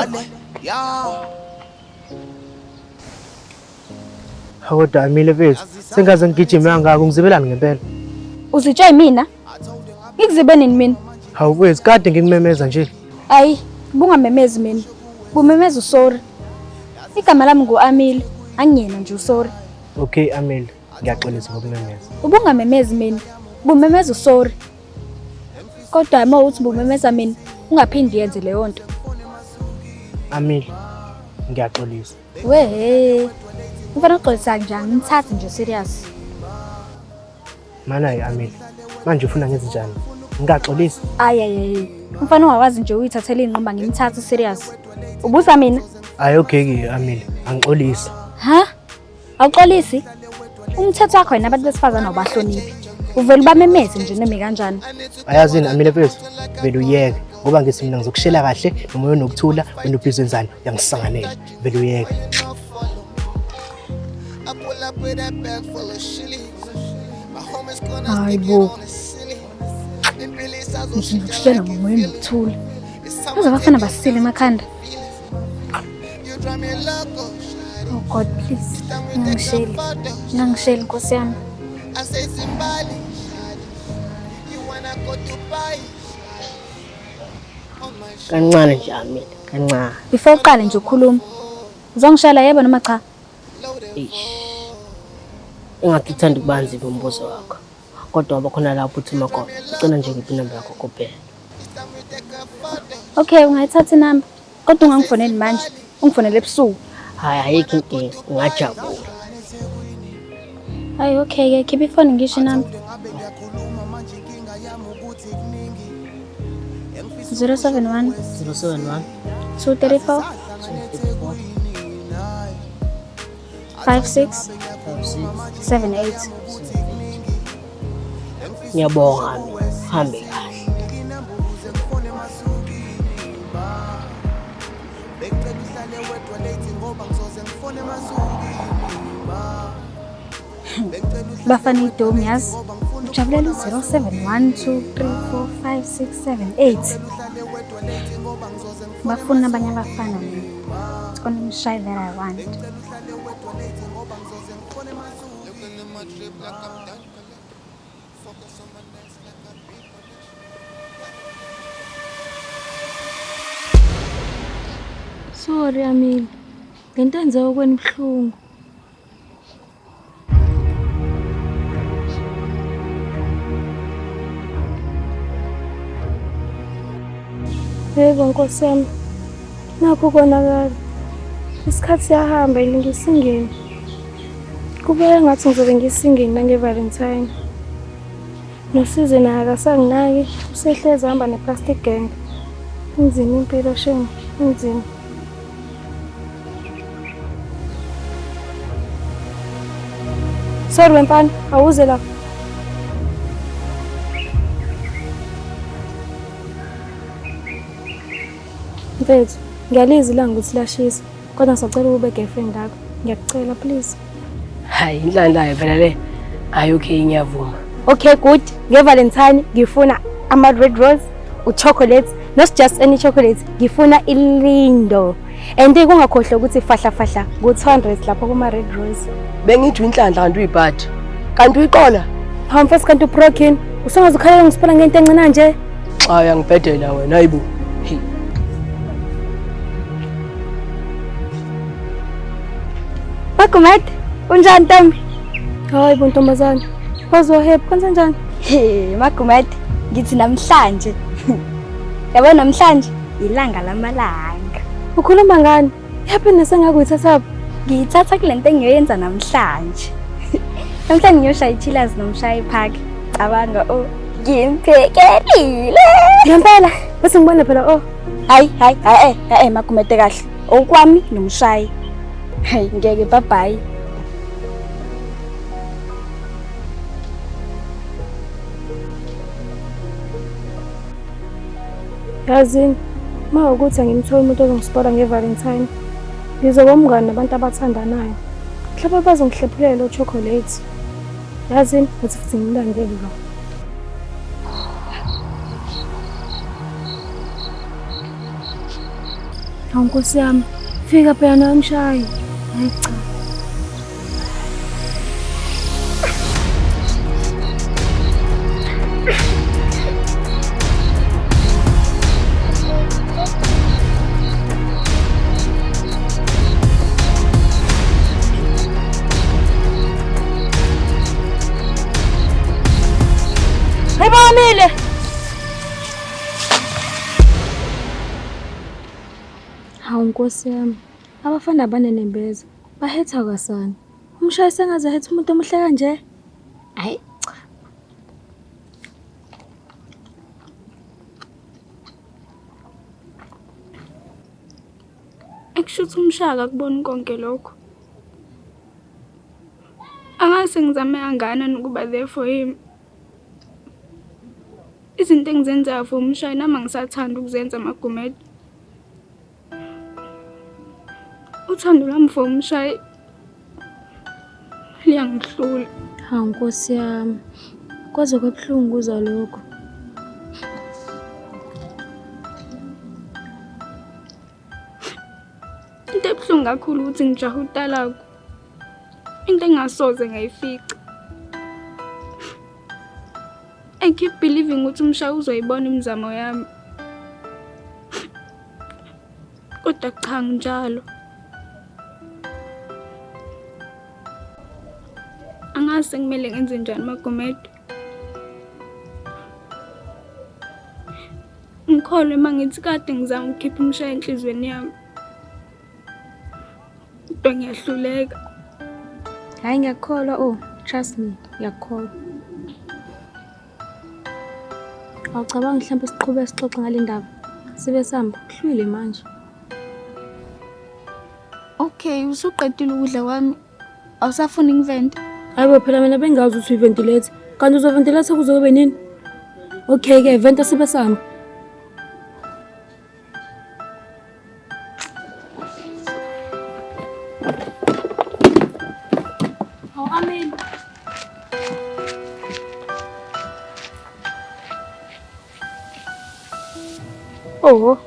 Ole, yeah. Kodwa Amile mfethu, sengaze ngigijime kangaka ungizibelani ngempela? Uzitshe mina? Ngikuzibe nini mina? Hawu mfethu, kade ngikumemeza nje. Ayi, bungamemezi mina. Bumemeza usorry. Igama lami ngu-Amile, angiyena nje usorry. Okay Amile, ngiyaxolisa ngokumemeza. Ubungamemezi mina, bumemeza usorry. Kodwa uma uthi bumemeza mina, ungaphindi yenze leyo nto. Amile, ngiyaxolisa. Wehe. Ufana uxolisa njani? Ngithathe nje serious. Mana-ke Amile, manje ufuna ngenze njani? Ngingaxolisa? Ayi ayi ayi. Umfana ungakwazi nje uyithathela iy'nquma ngimthathe serious. Ubuza mina? Ayi okay-ke Amile, angixolisi. Ha? Awuxolisi? Umthetho wakho wena abantu besifazane awubahloniphi. Uvele ubamemeze nje noma kanjani. Ayazini Amile mfethu, vele uyeke ngoba ngithi mina ngizokushela kahle nomoya onokuthula wena ubhizi wenzani uyangisanganela. Vele uyeke. I pull up with that bag full of shillings. My homies gonna Hayi stick it bo. on the ceiling. Impilo Ngithi isazoshintsha ngikushela like ngomoya ifilimu. onokuthula. It's Baze someone abafana taking basile emakhanda. You drive me loco, shawty. Oh God, please. It's time we take a Ungangisheli. photo. Ungangisheli Nkosi yami. I say Zimbali, shawty. You wanna go Dubai, shawty. Oh my shawty. Kancane nje Amile, kancane. Before uqale nje ukukhuluma. Uzongishela yebo noma cha? Eish. Engathi uthanda ukubanzima umbuzo wakho. Kodwa waba khona lapho uthi makoti, ucela nje ngiphi inamba yakho kuphela. Okay, ungayithatha inamba. Kodwa ungangifoneli manje. Ungifonele ebusuku. Hhayi ayikho inkinga, ngingajabula. Hayi okay ke, khipha ifoni ngisho inamba. 071 071 234 234 56 56 78. Ngiyabonga Amile, uhambe kahle. Bengicela uhlale wedwa late ngoba ngizoze ngifone emasukwini ma. Bafana idomi yazi. Ujabulela u-071 2 3 4 5 6 7 8. Bafuna abanye abafana mina. It's only Mshayi that I want. Sorry Amile. Lento enzeka kweni buhlungu. Yebo Nkosi yami. Nakho konakala. Isikhathi siyahamba ngisingeni. Kubeka ngathi ngizobe ngisingeni nange-Valentine. Nosize naye akasanginaki, usehlezi ehamba ne-plastic gang. Inzima impilo shame, inzima. Sorry wemfana, awuze la. Mfethu, ngiyalizwa ilanga ukuthi liyashisa, kodwa ngisacela ube girlfriend yakho. Ngiyakucela please. Hhayi inhlanhla phela le. Hhayi okay ngiyavuma. Okay good. Nge-Valentine ngifuna ama-red rose, u-chocolate, not just any chocolate, ngifuna ilindo. And kungakhohlwa ukuthi fahla fahla ku-200 lapho kuma-red rose. Bengithi inhlanhla kanti uyibhadi. Kanti uyiqola? Hawu mfethu kanti ubrokini. Usungaze ukhalela ngisiphola ngento encane nje. Cha uyangibhedela wena hayibo. Hey. Bagumede, unjani ntombi? Hayi bo ntombazane. Wazohappy kwenze njani? He, Magumede, ngithi namhlanje. Yabo namhlanje ilanga lamalanga. Ukhuluma ngani? I-happiness engakuyithathaphi? Ngiyithatha kule nto engiyoyenza namhlanje. Namhlanje ngiyoshaya i-chillers nomshayi park. Cabanga oh, ngimphekelile. Ngempela, bese ngibone phela oh. Hayi, hayi, hayi, eh, eh, Magumede kahle. Okwami nomshayi. Hayi, ngeke bye bye. Yazini, uma ukuthi angimtholi umuntu ozongispola nge-Valentine, ngizoba umngani nabantu abathandanayo. Mhlawumbe bazongihlephulela lo chocolate. Yazini, uthi futhi ngimlandele lo. Hawu Nkosi yami, fika phela nawe mshayi. Hayi cha. Hayi Hawu Nkosi yami, abafana abanenembeza, bahetha kwasani. Umshayi sengaze ahethe umuntu omuhle kanje. Hayi cha. Ekushuthi umshaka akuboni konke lokho. Angase ngizame kangakanani ukuba there for him. Izinto engizenzayo for umshayi nami angisathandi ukuzenza Magumede. Uthando lwami for umshayi liyangihlula. Hawu Nkosi yami, kwaze kwabuhlungu ukuzwa lokho. Into ebuhlungu kakhulu ukuthi ngijahe utalaku. Into engasoze ngayifica. I keep believing ukuthi umshayi uzoyibona imizamo yami. Kodwa cha nginjalo. Angazi sekumele ngenze njani Magumede. Ngikholwe uma ngithi kade ngizama ukukhipha umshayi enhliziyweni yami. Kodwa ngiyahluleka. Hhayi ngiyakukholwa oh, trust me, ngiyakukholwa. Awucabangi mhlawumbe siqhubeke sixoxe ngale ndaba? Sibe sihamba, kuhlwile manje. Okay, usuqedile ukudla kwami. Awusafuni ngivente? Hayi bo phela mina bengazi ukuthi uyiventilate. Kanti uzoventilate kuze kube nini? Okay ke, venta sibe sihamba. Hawu Ameni. Oh.